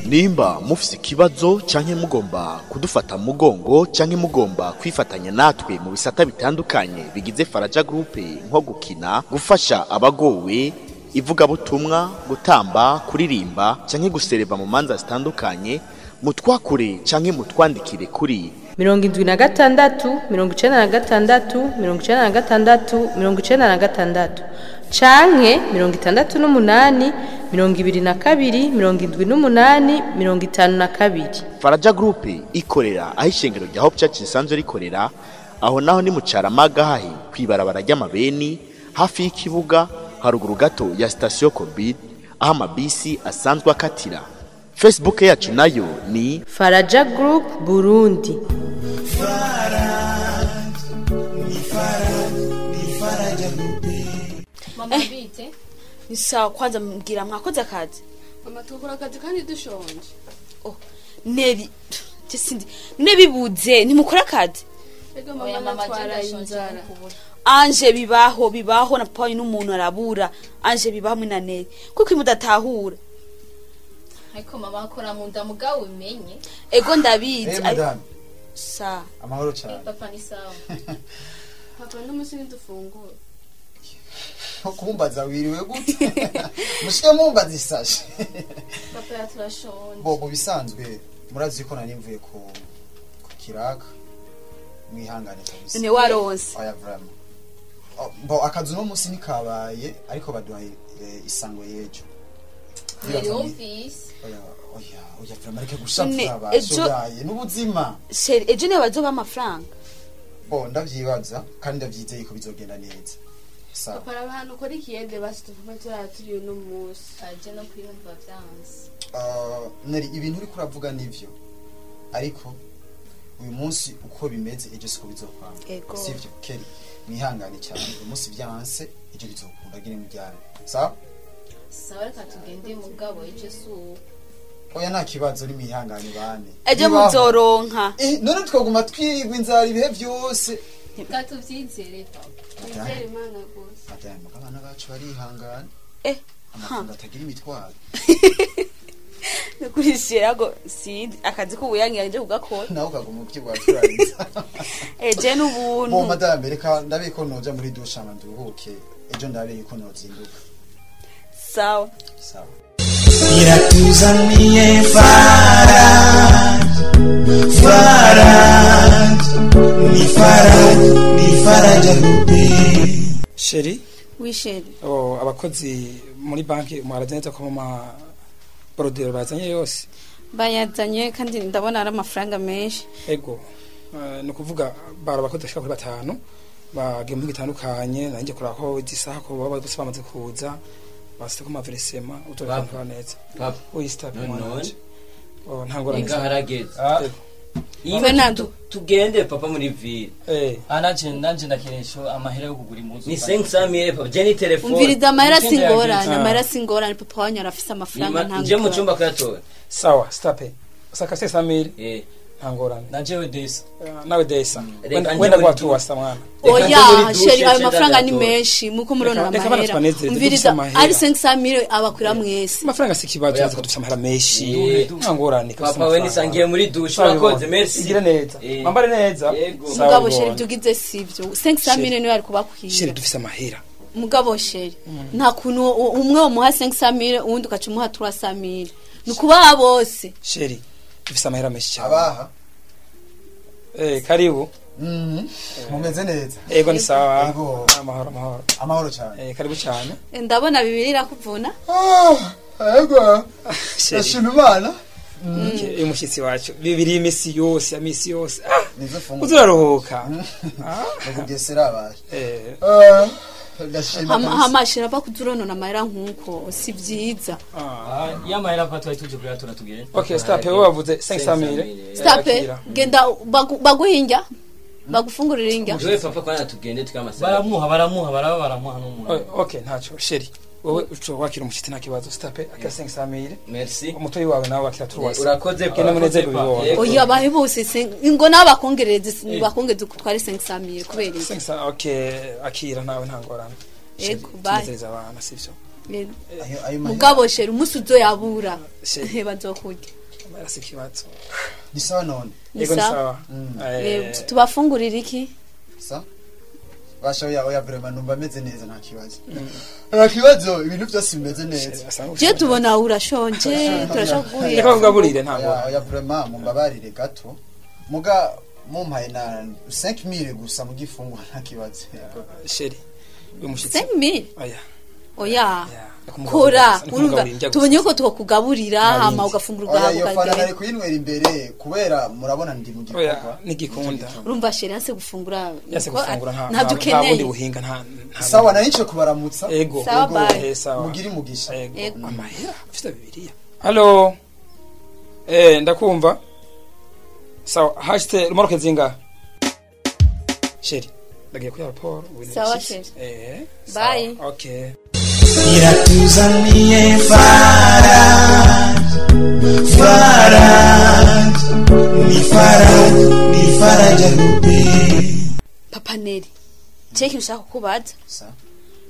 Nimba mufise ikibazo canke mugomba kudufata mugongo canke mugomba kwifatanya natwe mu bisata bitandukanye bigize Faraja Group, nko gukina, gufasha abagowe, ivugabutumwa, gutamba, kuririmba canke gusereva mu manza zitandukanye, mutwakure canke mutwandikire kuri 76 96 96 96 canke 68 22 78 52. Faraja Group ikorera aho ishengero rya Hope Church risanzwe rikorera, aho naho ni mu Caramaga hahi kwibarabara ry'amabeni hafi y'ikibuga, haruguru gato ya station Covid, aho amabisi asanzwe akatira. Facebook yacu nayo ni Faraja Group Burundi. Mama bite? Ni sawa, kwanza mbwira mwakoze akazi. Mama tukora akazi kandi dushonje. Oh, nebi sindi nebibuze ntimukora akazi. Ego mama natwara inzara. Anje bibaho bibaho na papa n'umuntu arabura. Anje bibaho na Neri. Kuko imudatahura. Ariko mama akora mu nda mugabo umenye. Ego ndabizi. Hey, sa. Amahoro cyane. Papa ni sawa. Papa n'umusi ntidufungura. Kumbaza wiriwe gute? Mushike mumbaza isashe. Papa yaturashonje. Bo mu bisanzwe murazi ko nari mvuye ku kiraka. Mwihangane kabisa. Ne waronse. Oya vraiment. Bo akazu no musi nikabaye ariko baduhaye isango yejo. Yumvise. Oya oya oya vraiment reke gushavura bashogaye n'ubuzima. Sheri ejo ne bazoba amafaranga. Bo ndavyibaza kandi ndavyizeye ko bizogenda neza. Sawa. Papa abantu ukora ikiyede basi tuvume turaturiye no munsi. Aje no kwiyumva vyanse. Neri ibintu uri kuravuga nivyo. Ariko uyu munsi uko bimeze ejo siko bizokwanga. Sivyo Kelly, mwihangane cyane uyu munsi vyanse ejo bizokunda gire mujyane. Sawa? Sawa reka tugende mugabo ejo su. Oya nta kibazo ni mwihangane bane. Ejo muzoronka. None twaguma twirigwa inzara ibihe byose. Reka tuvyizere papa. Twizere Imana gusa. Madame, abana bacu barihangana. Amafaranga atagira imitwaro. Nukurishira go sindi akazi kubuyangira nje kugakora. Nawe ukaguma ukibwa turariza. Eje n'ubuntu. Bo madame reka ndabiko noja muri dusha nduhuke. Ejo ndabiko ko nozinduka. Sawa. Sawa. Iratuzaniye Faraj, Faraj, ni Faraj, ni Faraja Group. Sheri? Oui sheri. Oh, abakozi muri banki mwarazanye ko mama borodero bazanye yose. Bayazanye kandi ndabona ari amafaranga menshi. Ego. No kuvuga bara abakozi bashika kuri batanu bagiye mu gitandukanye nanje kurako ko izisaha ko baba bose bamaze kuza basite ko maveresema utorekana neza. Papa. Oyi stop mwana. Oh ntangora. Inga harageze. Fernando tugende papa muri ville. Anaje nanje ndakeresho amahera yo kugura impuzu. Ni 500,000 papa je ni telefone. Umviriza amahera singorane, amahera singorane papa wanyu arafise amafaranga ntango. Nje mu cyumba kuyatora. Sawa, stop. Saka 500,000. Ntangorane. Nanje we desa. Nawe desa. Wenda kwa wasa mwana. Oya, sheri ayo mafaranga ni menshi muko murona amahera. Umviriza ari 500,000 abakwira mwese. Amafaranga si kibazo aza kudufisa amahera menshi. Ntangorane kabisa. Papa we nisangiye muri douche urakoze merci. Igira neza. Mambare neza. Mugabo sheri byugize sivyo. 500,000 niyo ari kubakwira. Sheri dufise amahera. Mugabo sheri nta kuntu umwe umuha 500,000 uwundi ukaca umuha 300,000. Nukubaha bose. Sheri dufise amahera menshi cyane. Abaha. Karibu. Mumeze neza. Ego ni sawa. Amahoro amahoro. Amahoro cyane. Karibu cyane. Ndabona bibiri irakuvuna. Ego. Ndashima Imana. Uyu mushyitsi wacu bibiri imisi yose amisi yose. Nizo fungu. Uzuraruhuka. Ndakugesera abaye. Ndashima. Hamashira pa kuturonona amahera nkuko si byiza. Ya mahera pa twari tuje kuyatora tugende. Okay, stop wewe wavuze 500,000. Stop. Genda baguhinja. Bagufungurira inga. Jowe papa kwana tugende tukamasa. Baramuha baramuha baraba baramuha n'umuntu. Okay, ntaco sheri. Wowe uco wakira umushitsi nta kibazo. Stop aka 500,000. Merci. Umutoyi wawe nawe wakira tuwase. Urakoze papa. Munezero bibona. Oya bahe bose ingo nabakongerereze bakongereze kutware 500,000 kubera iki? 500 okay akira nawe ntangorane. Ego bye. Tunezereza abana sivyo. Ayo Mugabo chéri umunsi uzoyabura. Chéri. Bazokurya. Amahera si ikibazo. Ni sawa none. Ni Yego ni sawa. sawa. Tubafungurira iki? Sa basha oya oya vraiment numva ameze neza, nta kibazo, nta kibazo, ibintu byose bimeze neza. Je tubona urashonje, turashaka Reka kuguhera. kugaburire ntabwo. Oya oya vraiment mumbabarire gato, muga mumpaye na 5000 gusa mu gifungwa, nta kibazo. Chéri uyu mushitsi 5000? Oya. Oya. Kora Kora, urumva tubonye ko twakugaburira Nta hama bindi. ugafungura Oya, ubwawe iyo fana ukagenda. nari kuyinywera imbere kubera murabona ndi mu Oya gikorwa. nigikunda. Urumva chéri yanse gufungura. Yase gufungura nta ntabyo nta bundi ukeneye. buhinga nta Sawa, nari nce kubaramutsa. Ego. Sawa, bye. Sawa. Mugire umugisha. Ego. Ego. Amahera ufite bibiliya. Allo. Ndakumva. Sawa, hashite rumoroke zinga. Chéri, ndagiye kuri raporo. Sawa, chéri. Sawa. Bye. Okay. Iratuzaniye Faraj, Faraj, ni Faraj, ni Faraja Groupe. Papa Neri, cyo kintu ushaka kukubaza. Sa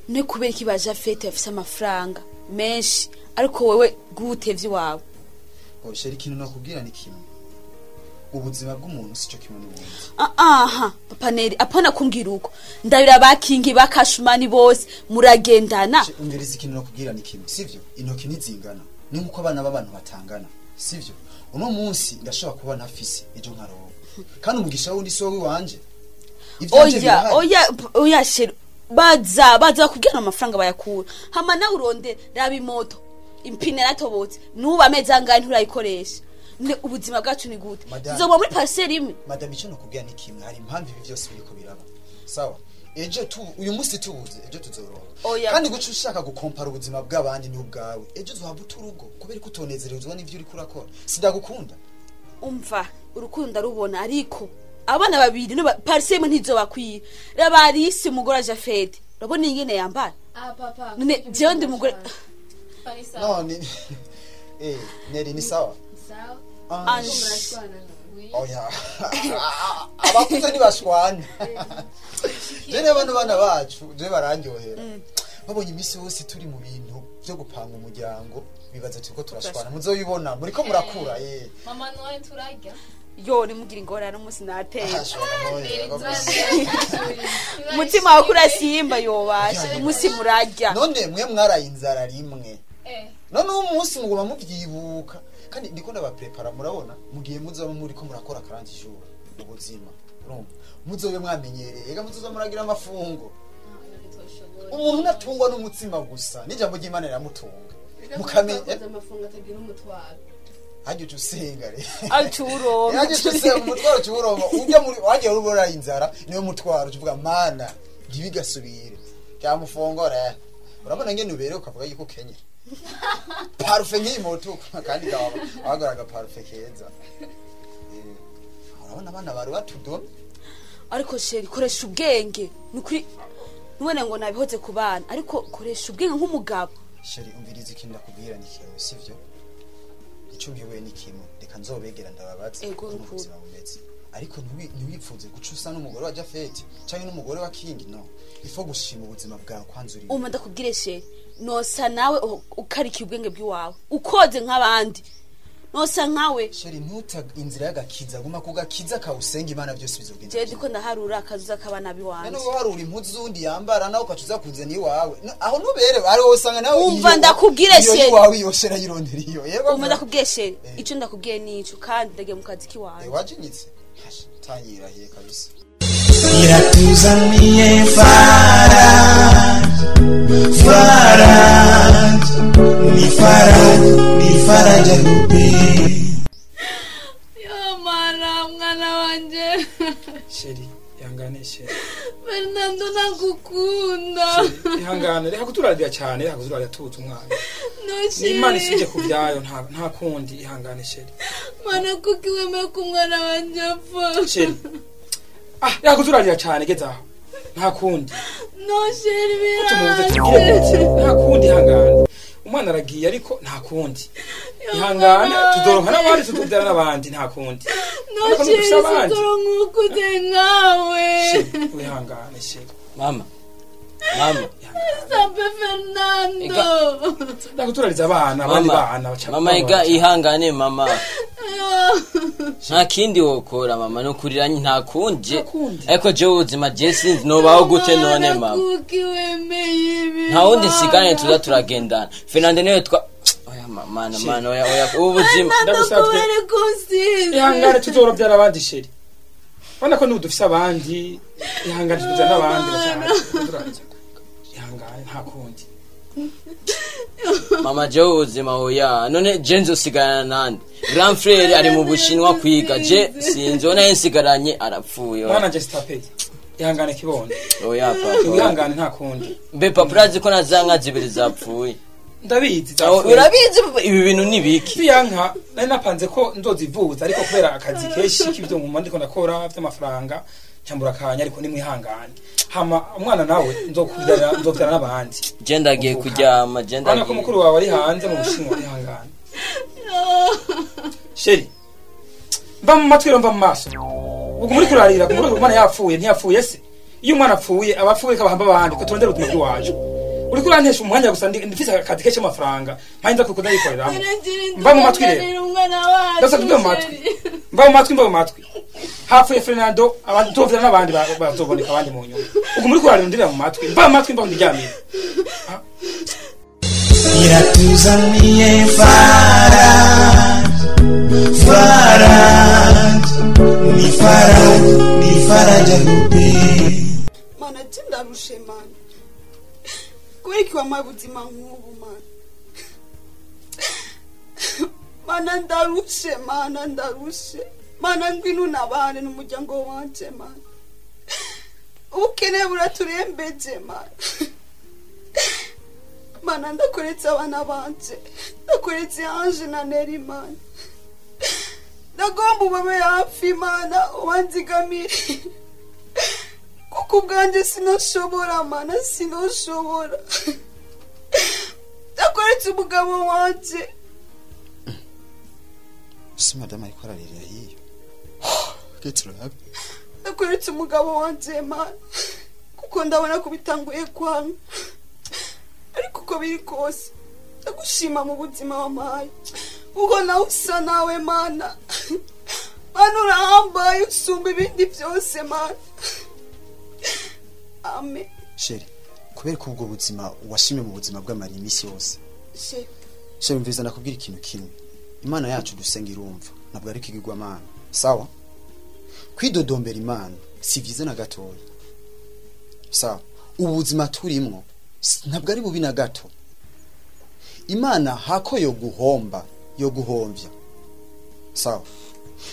ni kubera iki baje fete bafise amafaranga menshi ariko wewe gute vy'iwawe? Bo chéri, ikintu nakubwira ni kimwe, ubuzima bw'umuntu sico kimwe n'ubundi. Aha papa Neri, apana kumbwira uko, ndabira bakingi bakashumani bose muragendana. Umviriza, ikintu nakubwira ni kimwe, sivyo? Intoki ntizingana, ni nkuko abana b'abantu batangana, sivyo? Uno munsi ndashobora kuba ntafise, ejo nkaronka, kandi umugisha wundi si wowe wanje. Ivyanje Oya. birahari. Oya oya chéri, baza baza kubwira amafaranga bayakura hama nawe uronde. Raba imoto, impine yaratobotse, nubu amezi angahe nturayikoresha. Ne ubuzima bwacu ni gute? Madame. Tuzoba muri parcelle imwe. Madame, icyo nakubwira ni kimwe, hari impamvu ibi byose biriko biraba. Sawa, ejo tu uyu munsi tubuze, ejo tuzoronka. Oya. Kandi guca ushaka gukompara ubuzima bw'abandi n'ubwawe, ejo uzohava uta urugo kubera ko utonezerezwa n'ivyo uriko urakora. Sindagukunda. Umva, urukundo ndarubona, ariko abana babiri no parcelle imwe ntizobakwiye. Raba Alice umugore wa Jafete, urabona ingene yambara. Ah papa. None jewe ndi umugore. No ni Neri, ni sawa. Sawa. Ange. Murashwana. Oya, abakuze ntibashwana. Je rero bano bana bacu je barandyohera, babonye iminsi yose turi mu bintu byo gupanga umuryango, bibaza turiko turashwana. Muzoyibona muriko murakura. Mama noye turarya. Yo nimugira ingorane umunsi nateye. Neri. Umutima wawe kurasimba yobasha umunsi murarya. None mwe mwaraye inzara rimwe, none uwo munsi muguma muvyibuka. Kandi ndiko ndabaprepara, murabona mugihe muzoba muriko murakora karangijuru ubuzima, urumva muzobe mwamenyereye. Ega muzoza muragira amafungo. Umuntu ntatungwa n'umutsima gusa, n'ijambo ry'Imana riramutunga. Mukamenya Amafungo atagira umutwaro. Hajya uca usenga re. Acuronka. Hajya uca usenga umutwaro uca uwuronka ujya muri wagiye urubura inzara, niwe mutwaro uca uvuga mana ntibigasubire cyamufongora. Urabona ngene uberewe ukavuga yuko ukenye parufe nk'iyi moto, kandi kaba wagora parufe keza. Urabona abana bari batudome. Ariko chéri, koresha ubwenge nukuri, nubone ngo nabihoze ku bana, ariko koresha ubwenge nk'umugabo. Chéri, umviriza, ikintu ndakubwira ni kimwe, sivyo? Icyo mbihuye ni kimwe, reka nzobegera ndababaze Ego, ukuntu nukuri. ubuzima bumeze, ariko ntiwipfuze guca usa n'umugore wa Jafeti canke n'umugore wa Kingi. No ifo gushima ubuzima bwawe kwanza uri. Uma ndakubwire chéri, nosa nawe ukarikiye ubwenge bw'iwawe ukoze nk'abandi, nosa nkawe. Chéri, ntuta inzira y'agakiza, guma ku gakiza kawusenga Imana, byose bizogenda. Jewe ndiko ndaharura akazuza k'abana biwanje. None uharura impuzu z'undi yambara, nawe ukaca uza kuzana iwawe. Aho nubere ari wowe usanga nawe Umva, ndakubwire iyo chéri. iwawe yoshera yirondera iyo yego. Uma ndakubwiye chéri, ico ndakubwiye nico, kandi ndagiye mu kazi k'iwanje. Wajinyitse tanyirahiye kabisa. Iratuzaniye Faraj, Faraj, ni Faraj, ni Faraja Groupe. Yo mana, mwana wanje. Chéri, ihangane chéri. Fernando, nagukunda. Ihangane, reka kuturarira cyane, reka kuturarira tubuze umwana. No N'Imana chéri. isubye ku byayo, nta kundi, ihangane chéri. Mana, kuki wemeye ko umwana wanje apfa? Chéri, ah, reka kuturarira cyane, geze aho nta kundi. No chéri. Tumubuze tugire gute? Nta kundi, ihangane, umwana aragiye, ariko nta kundi, ihangane, tuzoronka n'abandi, tutubyara n'abandi, nta kundi. No Ariko chéri. ntidufise abandi. Sitoro nkukuze nkawe. Chéri, wihangane chéri. Mama, mama. Sabe Fernando. Ega, Ndaguturariza abana abandi bana baca. Mama iga ihangane mama. Nta kindi wokora mama no kurira nta kundi. Ariko je ubuzima je sinzi nobaho gute none mama. Nta wundi nsigane tuza turagendana. Fernando niwe twa oya mama mana oya oya ubuzima ndagusabye. Ihangane tuzorobyara abandi sheri. Bana ko n'ubu dufise abandi ihangane tuza n'abandi bacana. Ihangane nta kundi. Mama je ubuzima oya none je nzosigana nande. Grand frère ari mu Bushinwa kwiga je sinzi ona nsigaranye arapfuye. Mwana je stapeye. Ihangane kibondo. Oya papa. Ihangane nta kundi. Mbe papa urazi ko nazanka zibiri zapfuye. Ndabizi zapfuye. Urabizi ibi bintu ni biki? Biyanka nari napanze ko ndozivuza ariko kubera akazi keshi k'ibyo nguma ndiko ndakora by'amafaranga cyambura kanya ariko ni mwihangane. Hama umwana nawe nzokubyara nzobyara n'abandi. Je ndagiye kuryama je ndagiye. Bana ko mukuru wawe ari hanze mu Bushinwa ihangane. Sheri mva mu matwi mva mu maso. Ubwo muri kurarira kumuri umwana yapfuye ntiyapfuye se. Iyo umwana apfuye abapfuye kabahamba abandi ko turondera ubuzima bw'iwacu. Uri kurantesha umwanya gusa ndifise akazi kenshi amafaranga mpanje kuko ndayikoreramo. Mva mu matwi rero. Ndasabye mva mu matwi. Mva mu matwi mva mu matwi. Hapfuye Fernando abantu tovira n'abandi bazoboneka abandi mu nyuma. Ubwo muri kurarira ndira mu matwi. Mva mu matwi mva ndiryamire. Iratuzaniye Faraj, Faraj, ni Faraj, ni Faraj arupe. Mana tindarushe mana. Kubera iki wampaye ubuzima nk'ubu mana. Mana ndarushe mana ndarushe. Mana ngwino unabane n'umuryango wanje mana. Ubukene buraturembeje mana. Mana ndakuretse abana banje. Ndakuretse Ange na Neri mana. Ndagomba ubabe hafi mana ubanzigamire. Kuko ubwanjye sinoshobora mana sinoshobora. Ndakuretse umugabo wanje. Si madame ariko ararira hiyo. Keturabe. Ndakuretse umugabo wanje mana. Kuko ndabona ko bitanguye kwanga. Ariko uko biri kose ndagushima mu buzima wampaye. Kuko nawe usa nawe mana. Mana urahambaye usumba ibindi byose mana. Amen. Sheri, kubera ko ubwo buzima washimye mu buzima bw'amari imisi yose. Sheri. Sheri mviza nakubwira ikintu kimwe. Imana yacu dusenga irumva, ntabwo ari kigirwa mana. Sawa? Kwidodombera Imana si vyiza na gatoya. Sawa? Ubuzima turimwo ntabwo ari bubi na gato. Imana hako yo guhomba, yo guhomvya. Sawa?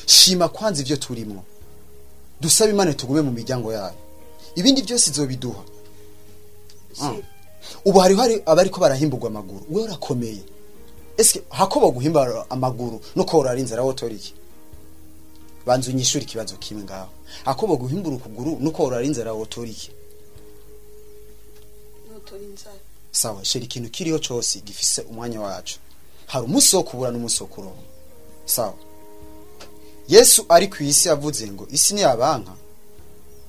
Shima kwanza ivyo turimwo. Dusabe Imana tugume mu miryango yayo. Ibindi byose izobiduha. Ubu hari hari abariko barahimburwa amaguru. Wewe urakomeye. Eske hako baguhimba amaguru no ko urarinze rawotora iki? Banzu nyishuri kibazo kimwe ngaho. Hako baguhimbura ukuguru no ko urarinze rawotora iki? Sawa, sheri ikintu kiriho cyose gifise umwanya wacu. Hari umunsi wo kubura n'umunsi wo kuronka. Sawa. Yesu ari ku isi yavuze ngo isi ni abanka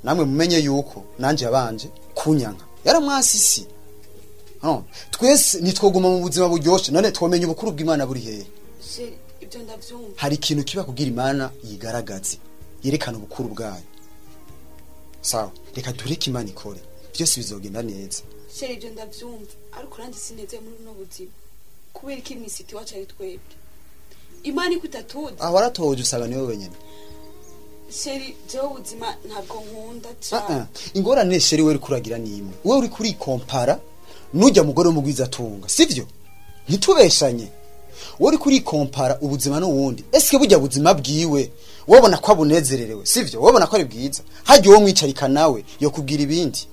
namwe mumenye yuko nanje abanje kunyanka. Yaramwasi isi. Twese nitwoguma mu buzima buryoshe none twamenye ubukuru bw'Imana buri hehe. Sheri ibyo ndavyumva. Hari ikintu kiba kugira Imana yigaragaze yerekana ubukuru bwayo. Sawa, reka dureke Imana ikore. Byose bizogenda neza. Sheri ibyo ndavyumva ariko nandi sineze muri no buzima. Kubera iki mwisiti wacu ari twebwe. Imana ikutatuzi. Ah waratoje usaba niwe wenyene. Sheri jewe ubuzima ntabwo nkunda cyane. Ingorane sheri we uri kuragira ni imwe. Wewe uri kuri kompara nujya mugore mugwiza tunga, sivyo? Ntitubeshanye. Wewe uri kuri kompara ubuzima n'uwundi. Eske burya buzima bwiwe wobona ko abunezererewe, sivyo? Wobona ko ari bwiza. Hajye uwo mwicarika nawe yo kubwira ibindi.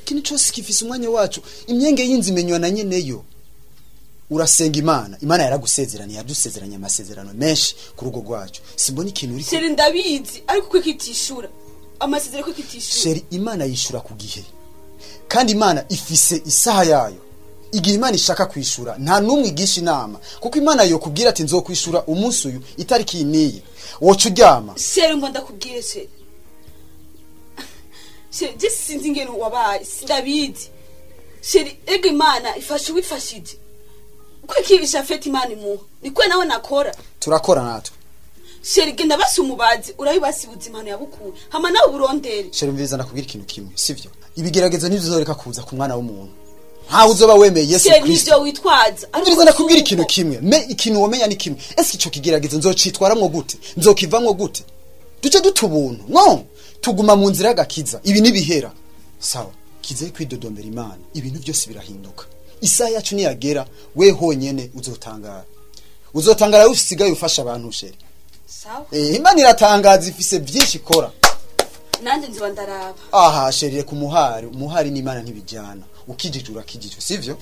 Ikintu cyose gifise umwanya wacu. Imyenge y'inzi imenywa na nyeneyo. Urasenga Imana, Imana yaragusezeraniye, yadusezeranye amasezerano menshi ku rugo rwacu. Simbona ikintu uri. Sheri ndabizi ariko kuko itishura. Amasezerano ko itishura. Sheri Imana yishura ku gihe. Kandi Imana ifise isaha yayo. Igihe Imana ishaka kwishura nta numwe igisha inama kuko Imana yo kubwira ati nzokwishura umunsi uyu itariki niyi. Woca uryama. Sheri ngo ndakubwire sheri. Sheri je sinzi ingene wabaye, sindabizi. Sheri ego Imana ifasha uwifashije. Kuko Jafeti Imana imuha. Niko nawe nakora. Turakora natwe. Sheri genda basi umubazi urabibasi ubuzima yabukuye. Hama nawe burondere. Sheri mviza nakubwira ikintu kimwe, sivyo? Ibigeragezo ntibizoreka kuza ku mwana w'umuntu. Ntawe uzoba wemeye Yesu Sheri Kristo. nivyo witwaza. Ariko nakubwira ikintu kimwe, me ikintu womenya ni kimwe. Ese ico kigeragezo nzocitwaramwo gute? Nzokivamwo gute? Duce dutubuntu. No, tuguma mu nzira y'agakiza. Ibi nibihera. Sawa, kize kwidodombera Imana. Ibintu byose birahinduka. Isaha yacu niyagera, we honyene uzotangara. Uzotangara usigaye ufasha abantu sheri. Sawa. Imana iratangaza ifise byinshi ikora. Nanje nziba ndaraba. Aha sheri ku muhari, umuhari n'Imana ntibijyana. Ukijijura kijijwe, sivyo?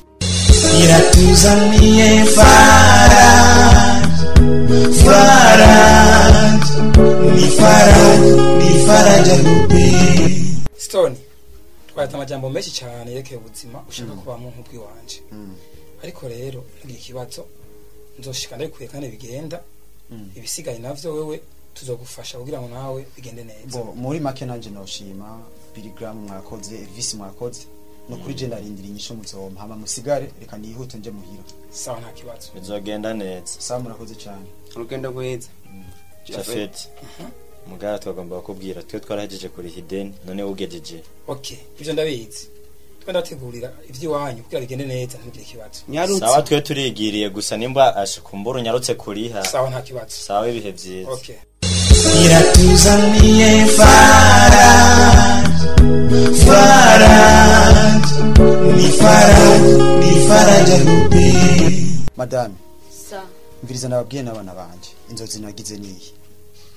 Iratuzaniye Faraj, Faraj, ni Faraj, ni Faraja Groupe. Stone twahita amajambo menshi cyane yerekeye ubuzima ushaka kubamo nk'ubwiwanje. Ariko rero ntugira ikibazo nzoshika ndabikuye kandi bigenda. Ibisigaye navyo wewe tuzogufasha kugira ngo nawe bigende neza. Bo muri make nanje noshima Billy Graham mwakoze, Elvis mwakoze. No kuri je ndarindira inyisho muzompa hama musigare reka nihute nje muhira. Sawa nta kibazo. Bizogenda neza. Sawa murakoze cyane. Urugendo rwiza. Jafet. Mugara twagomba kukubwira twe twarahejeje kuri hidden none ugejeje. Okay, ivyo ndabizi. Twe ndategurira ivy'iwanyu kugira bigende neza ntugire ikibazo. Sawa twe turigiriye gusa nimba ashikumbura unyarutse kuriha. Sawa nta kibazo. Sawa ibihe vyiza. Okay. Iratuzaniye Faraj, Faraj, ni Faraj, ni Faraja Groupe. Madame. Sa. Mviriza nababwiye n'abana banje inzozi nagize niyi.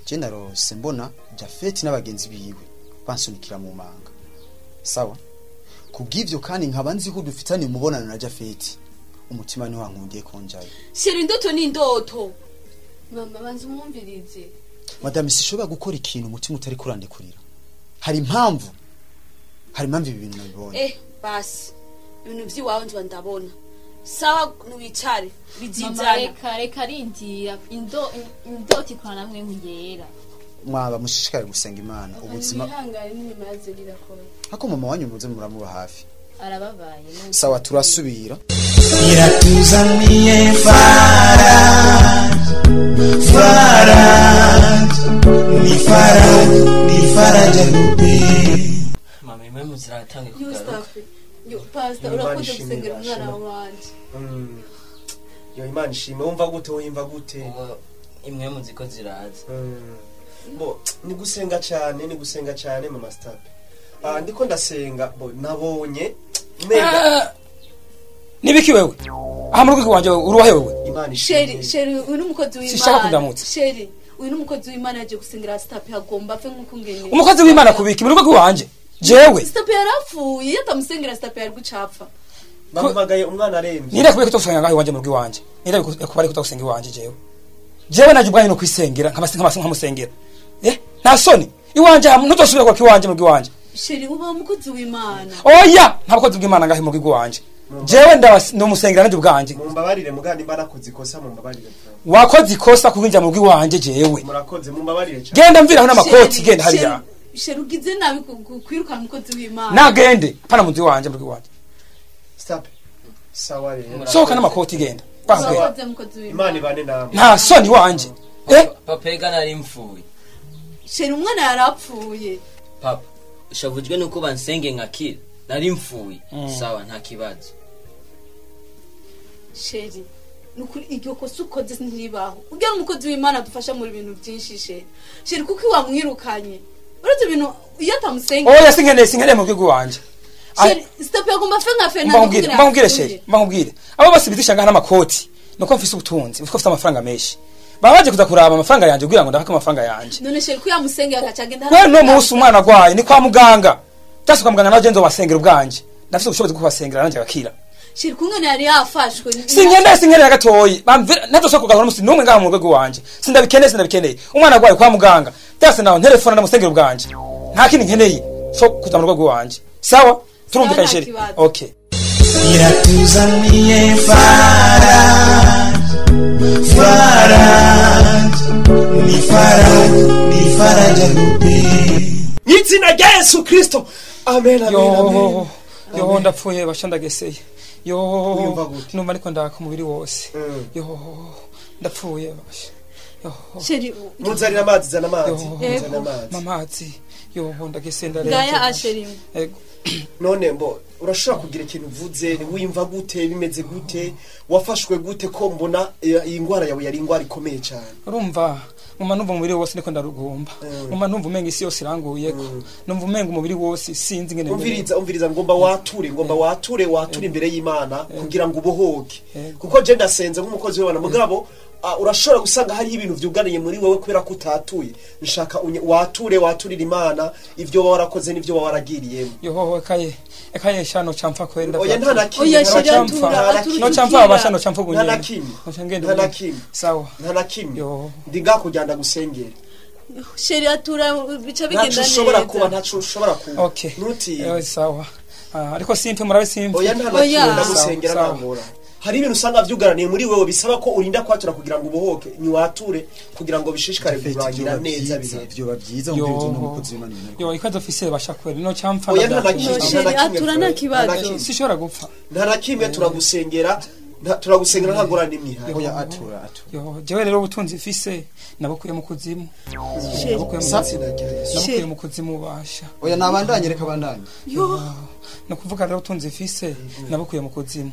Je narose mbona Jafeti n'abagenzi biwe bansunikira mu manga. Sawa? Kubw'ivyo kandi nkaba nzi ko dufitanye umubonano na Jafeti. Umutima ni wankundiye konjayo. Sheri indoto ni indoto. Mama banza umwumvirize. Madame sishobora gukora ikintu umutima utari kurandekurira. Hari impamvu. Hari impamvu ibi bintu nabibonye. Basi. Ibintu vyiwawe nzwa ndabona. Sawa nuwicare bizizana. Mama reka reka rindira indoto ikora namwe nkuyera. Mwaba mushishikare gusenga Imana ubuzima. Mwihangane n'imaze rirakora. Hako mama wanyu muze muramuba hafi. Arababaye. Sawa turasubira. Iratuzaniye Faraj, Faraj, ni Faraj, ni Faraja Groupe. Mama imwe muziratange kugaruka. Yo pastor urakoze gusengera umwana wanje. Yo Imana ishimwe wumva gute wimva gute? Imwe muziko ziraza. Bo ni gusenga cyane ni gusenga cyane mama stop. Ndiko ndasenga bo nabonye mega nibiki wewe? Aha mu rugo wanje uruwahe wewe? Imana ishimwe. Sheri sheri uyu numukozi w'Imana. Sishaka kundamutsa. Sheri uyu numukozi w'Imana yaje gusengera stop yagomba afe nkuko ngene. Umukozi w'Imana kubiki mu rugo wanje? Jewe Stop yarapfuye yatamusengera stop yari gucapfa. Bamubagaye umwana aremvye. Nira kubiki kutosenga ngaho iwanje mu rugo iwanje. Nira kubari kutosenga iwanje jewe. Jewe naje ubwanyu no kwisengera nkamusengera. Nta soni iwanje ntuzosubira kwa kiwanje mu rugo iwanje. Sheri uba umukozi w'Imana. Oya nta mukozi w'Imana ngaho mu rugo iwanje. Jewe ndamusengera naje ubwanje. Mumbabarire mugandi mbarakoze ikosa mumbabarire. Wakoze ikosa kubinja mu rugo iwanje jewe. Murakoze mumbabarire cyane. Genda mviraho n'amakoti genda hariya. Sheri ugize nabi kwirukana umukozi w'Imana. Nagende pana muzi wanje mu rugo iwanje. Stop. Sawa rero. Sohoka n'amakoti genda. Murakoze mukozi w'Imana. Imana ibane namwe. Nta soni wanje. Papa ega nari mfuye. Sheri umwana yarapfuye. Papa ushavujwe nuko bansenge nkakira nari mfuye. Sawa nta kibazo. Sheri nukuri iryo kosa ukoze ntibaho. Ugira umukozi w'Imana dufasha muri bintu byinshi sheri. Sheri kuko wamwirukanye. Uretse ibintu iyo atamusenge. Oya sinkeneye mu rwego wanje. Sheri stop yagomba fe nka fe na. Sheri mbangubwire. Abo bose bidisha ngaha n'amakoti nuko mfise ubutunzi, uko mfise amafaranga menshi. Babaje kuza kuraba amafaranga yanje kugira ngo ndahake amafaranga yanje. None sheri ko yamusenge akacagenda. Kwa no munsi umwana agwaye ni kwa muganga. Tasi kwa muganga naje nzobasengera ubwanje. Ndafise ubushobozi bwo kubasengera nanje agakira. Sheri kungene yari yafashwe. Sinkeneye gatoyi. Bamvira nazo kugarura musi numwe ngaha mu rwego wanje. Sindabikeneye. Umwana agwaye kwa muganga. Tasi naho telefone ndamusengera ubwanje. Nta kindi nkeneye so kuza mu rwego wanje. Sawa? Turumvikanye sheri. Okay. Iratuzaniye Faraj, Faraj, ni Faraj, ni Faraja Groupe. Mw'izina rya Yesu Kristo. Amen amen amen. Yo ndapfuye basha ndageseye. Yo numva ariko ndaka umubiri wose. Yo ndapfuye basha. Yo Sheri muzanira amazi, zana amazi, zana amazi. Mamazi. Yo ndageseye ndareba. Ngaya asheri. Ego. None mbo urashobora kugira ikintu uvuze, wiyumva gute, bimeze gute, wafashwe gute ko mbona iyi ndwara yawe yari indwara ikomeye cyane? Urumva muma numva umubiri wose niko ndarugomba. Muma numva umenga isi yose iranguyeko. Numva umenga umubiri wose sinzi ngene. Umviriza ngomba wature, ngomba wature imbere y'Imana kugira ngo ubohoke. Kuko je ndasenze nk'umukozi w'Imana mugabo urashobora gusanga hari ibintu vyuganiye muri wewe kubera ko utatuye. Nshaka wature waturira Imana ivyo baba warakoze n'ivyo baba waragiriyemo. Yoho ekaye shano chamfa kwenda. Oya nta nakimwe. Oya shiratura no chamfa abashano chamfa Nta bunyene. nakimwe. Ngende Nta nakimwe. Sawa. Nta nakimwe. Ndi ngakujyana gusengera. Sheri atura bica bigenda Ntaco ushobora kuba, ntaco ushobora kuba. Okay. Ntutinye. Sawa. Ariko simpe murabe simpe. Oya nta nakimwe ndagusengera ntangora. Hari ibintu usanga vyugaraniye muri wewe bisaba ko urinda kwatura kugira ngo ubohoke, ni wature kugira ngo bishishikare kurangira neza bihe. Vyoba byiza umviriza n'umukozi w'Imana. Yo ikazo ofisiye bashakwere no chamfa. Oya nta nakimwe. Sheri atura nta kibazo. Sishobora gupfa. Nta nakimwe turagusengera. Turagusengera nta ngorane imwe ihari. Oya atura. Yo jewe rero ubutunzi mfise nabukuye mu kuzimu. Nabukuye mu kuzimu basha. Oya nabandanye reka bandanye. Yo no kuvuga rero ubutunzi mfise nabukuye mu kuzimu.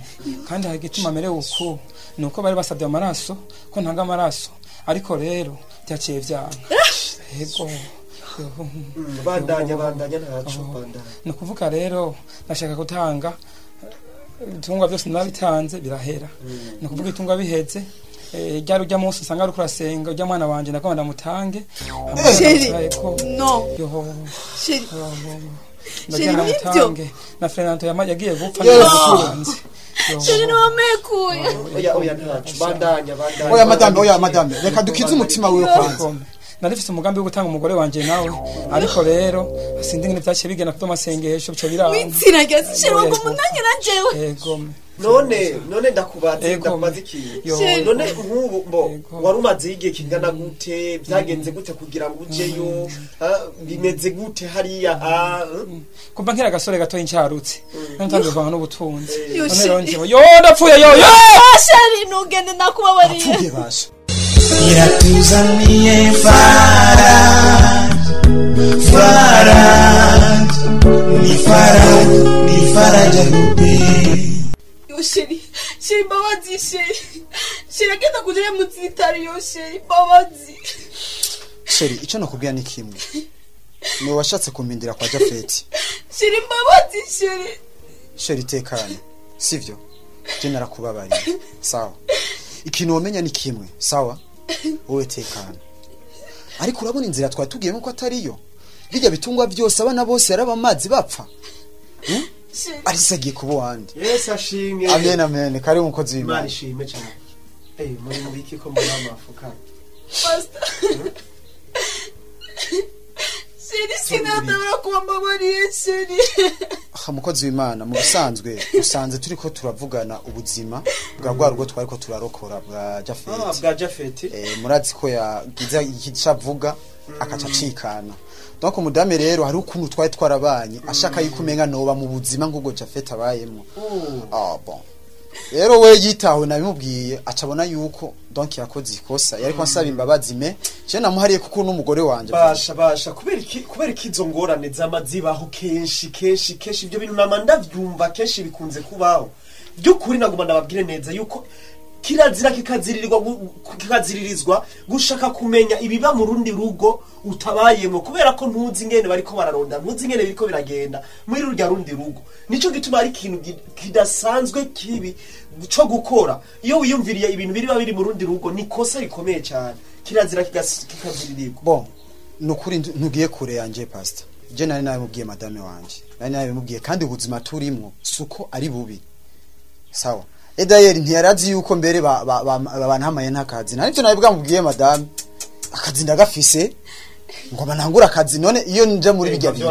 Kandi hari igituma merewe uko nuko bari basabye amaraso ko ntanga amaraso ariko rero byaciye vyanga. Yego. Bandanya ntaco bandanya. No kuvuga rero nashaka gutanga ibitungwa byose nabitanze birahera. No kuvuga itungwa biheze ryari ujya munsi usanga ari kurasenga ujya mwana wanje nakoma ndamutange. Sheri no. Yo Sheri Sheri nibyo na Fernando yagiye gupfa n'abakunzi. Sheri no wamekuye. Oya ntaco bandanya. Oya madame reka dukize umutima wiwe kwanza. Narifise umugambi wo gutanga umugore wanje nawe ariko rero sindi ngene byaciye bigenda kuko amasengesho bico biranga. Witsira gasi Sheri ngo munanye na jewe. Yego. None ndakubaza ikintu. None nk'ubu mbo warumaze igihe kingana gute, byagenze gute kugira ngo ujeyo, bimeze gute hariya? Kuva nkira gasore gato incarutse ntangiye kuvanga n'ubutunzi. None rero njewe yo ndapfuye yo yo. Sheri nugende nakubabariye. Apfuye basha. Iratuzaniye Faraj, ni Faraj, ni Faraja Groupe. Yo Sheri, Sheri mbabazi Sheri. Sheri agenda kujya mu zitari yo Sheri mbabazi. Sheri icyo nakubwira ni kimwe. Ni washatse kumpindira kwa Jafeti. Sheri mbabazi Sheri. Sheri tekana. Sivyo? Je narakubabariye. Sawa. Ikintu wamenya ni kimwe, sawa? Wowe tekana. Ariko urabona inzira twatugiyemo ko atariyo. Bijya bitungwa byose abana bose yarabamazi bapfa. Arisagiye kubo wandi. Yesu ashimwe. Amen amen. Kari umukozi w'Imana. Imana ishimwe cyane. Muri mubiki ko mbona amafuka. Pastor. Sheri sinatobora kuba mbabariye Sheri. Mukozi w'Imana mu bisanzwe usanze turiko turavugana ubuzima bwa rwa rugo twariko turarokora bwa Jafeti. Bwa Jafeti. Murazi ko yagize icavuga akaca acikana. Donc umudame rero hari ukuntu twari twarabanye ashaka yuko umenga noba mu buzima nk'ubwo Jafeti abayemo. Bon. Rero we yitaho nabimubwiye acabona yuko donc yakoze ikosa yariko ansaba imbabazi me je namuhariye kuko n'umugore wanje. Basha kubera iki izo ngorane zamazibaho kenshi ibyo bintu nama ndavyumva kenshi bikunze kubaho. Byukuri nagomba ndababwire neza yuko kirazira kikaziririzwa gushaka kumenya ibiba mu rundi rugo utabayemo kubera ko ntuzi ingene bariko bararonda, ntuzi ingene biriko biragenda muri rurya rundi rugo. Nico gituma ari ikintu kidasanzwe kibi cyo gukora. Iyo wiyumviriye ibintu biri biri mu rundi rugo ni kosa rikomeye cyane. Kirazira kikaziririrwa. Bon, nukuri ntugiye kure yanje pastor. Je nari nabimubwiye madame wanje. Nari nabimubwiye kandi ubuzima turimwo suko ari bubi. Sawa. Edayeri ntiyarazi yuko mbere bantamaye ntakazi. Nari byo nabibwamubwiye madame. Akazi ndagafise ngoma nangura akazi none iyo nje muri bijya bintu.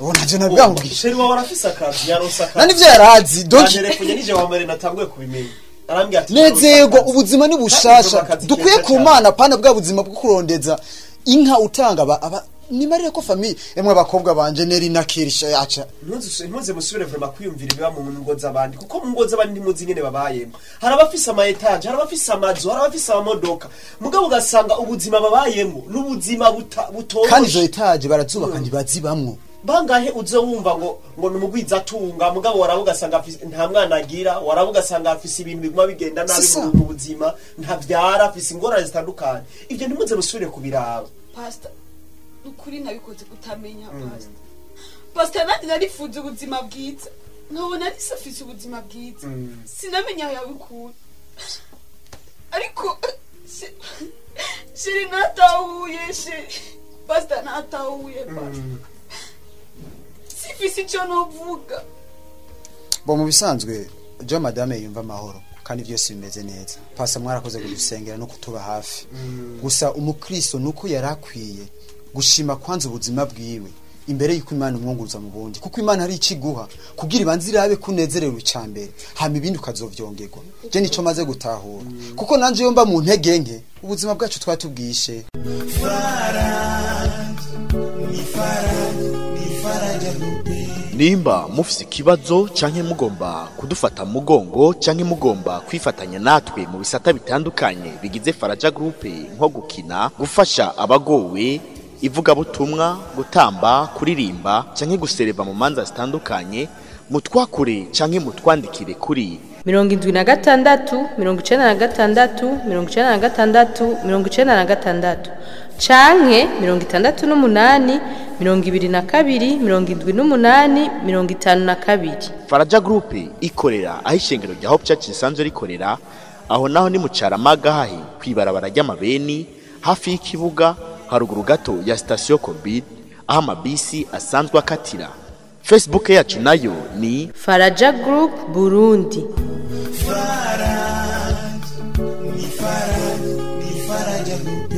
Oh navyo nabwamubwiye. Sheri wawe arafise akazi yaronse akazi. Nani vyo yarazi donc telefone nije wa mbere natanguye kubimenya. Arambwira ati nezego ubuzima ni bushasha dukwiye kumana pana bwa buzima bwo kurondeza inka utanga aba Nimarire ko famille emwe abakobwa banje neri nakirisha yaca. Ntuze musubire vraiment kwiyumvira ibiba mu ngo z'abandi, kuko mu ngo z'abandi ntimuzi nyene babayemo. Hari abafise ama etage, hari abafise amazu, hari abafise amamodoka, mugabo ugasanga ubuzima babayemo n'ubuzima butoroshe. Kandi izo etage barazubaka ntibazibamwo. Bangahe uzo wumva ngo numugwiza atunga, mugabo warabuga sanga nta mwana agira, warabuga sanga afise ibintu biguma bigenda nabi mu buzima, ntavyara, afise ingorane zitandukanye. Ivyo ntimuze musubire kubiraba. Pastor, ukuri nabikoze kutamenya pastor. Pastor nandi narifuza ubuzima bwiza, nkabona ari safise ubuzima bwiza, sinamenya aho yabikura. Ariko shiri natahuye, shiri pastor natahuye pastor. Sifise icyo novuga. Bo mu bisanzwe jo madame yumva amahoro kandi byose bimeze neza. Pasa mwarakoze kudusengera no kutuba hafi. Gusa umukristo nuko yarakwiye gushima kwanza ubuzima bwiwe imbere y'uko Imana umwunguruza mu bundi, kuko Imana ari ikiguha kugira ibanze irabe kunezerewe icambere, hama ibindi ukazovyongerwa. Je nico maze gutahura, kuko nanje yomba mu ntege nke ubuzima bwacu twatubwishe. Nimba mufise ikibazo canke mugomba kudufata mugongo canke mugomba kwifatanya natwe mu bisata bitandukanye bigize Faraja Group, nko gukina, gufasha abagowe, ivugabutumwa, gutamba, kuririmba canke gusereva mu manza zitandukanye, mutwakure canke mutwandikire kuri 76 96 96 96 canke 68 22 78 52. Faraja Group ikorera aho ishengero rya Hope Church risanzwe rikorera, aho naho ni mu Caramaga hahi kwibarabara ry'amabeni hafi y'ikibuga haruguru gato ya station Covid, aho amabisi asanzwe akatira. Facebook yacu nayo ni Faraja Group Burundi. Faraja, ni Faraja, ni Faraja Group.